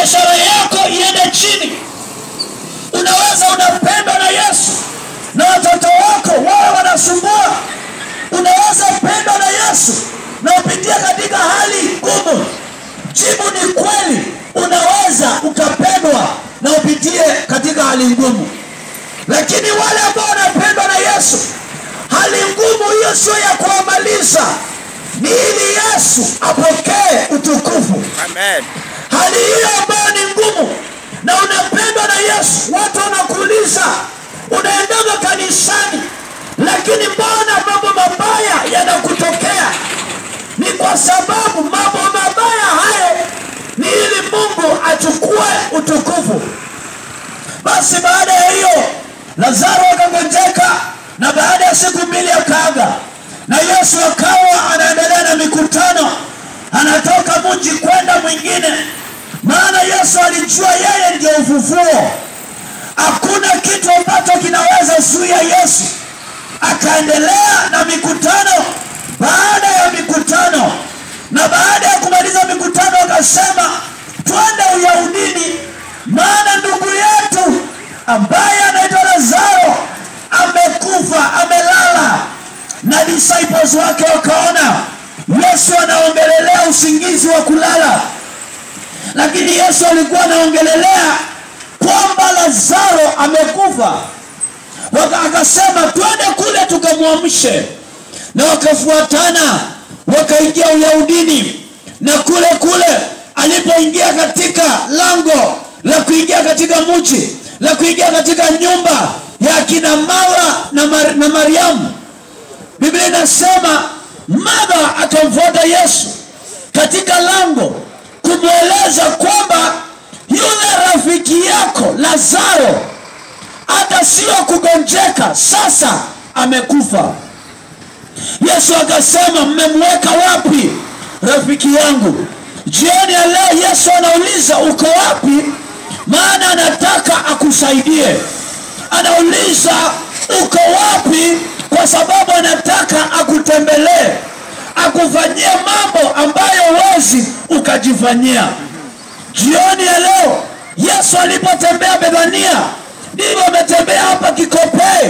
biashara yako iende chini. Unaweza unapendwa na Yesu na watoto wako wao wanasumbua. Unaweza pendwa na Yesu na upitie katika hali ngumu. Jibu ni kweli, unaweza ukapendwa na upitie katika hali ngumu. Lakini wale ambao wanapendwa na Yesu, hali ngumu hiyo sio ya kuwamaliza, ni ili Yesu apokee utukufu. Amen. Hali hiyo ambayo ni ngumu na unapendwa na Yesu, watu wanakuuliza unaendaga kanisani, lakini mbona mambo mabaya yanakutokea? Ni kwa sababu mambo mabaya hayo ni ili Mungu achukue utukufu. Basi baada ya hiyo Lazaro akagonjeka, na baada ya siku 2 akaaga. Na Yesu akawa anaendelea na mikutano, anatoka mji kwenda mwingine, maana Yesu alijua yeye ndiye ufufuo. Hakuna kitu ambacho kinaweza zuia Yesu. Akaendelea na mikutano baada ya mikutano, na baada ya kumaliza mikutano akasema, twende Uyahudini, maana ndugu yetu ambaye anaitwa Lazaro amekufa, amelala. Na disciples wake wakaona Yesu anaongelelea usingizi wa kulala, lakini Yesu alikuwa anaongelelea kwamba Lazaro amekufa. Akasema twende kule tukamwamshe. Na wakafuatana wakaingia Uyahudini, na kule kule alipoingia katika lango la kuingia katika mji, la kuingia katika nyumba ya kina Martha na Mariamu, Biblia inasema Martha akamfuata Yesu katika lango kumweleza kwamba yule rafiki yako Lazaro hata sio kugonjeka, sasa amekufa. Yesu akasema, mmemweka wapi rafiki yangu? Jioni ya leo Yesu anauliza uko wapi, maana anataka akusaidie. Anauliza uko wapi kwa sababu anataka akutembelee, akufanyie mambo ambayo huwezi ukajifanyia. Jioni ya leo Yesu alipotembea Bethania, ndivyo ametembea hapa Kikopey.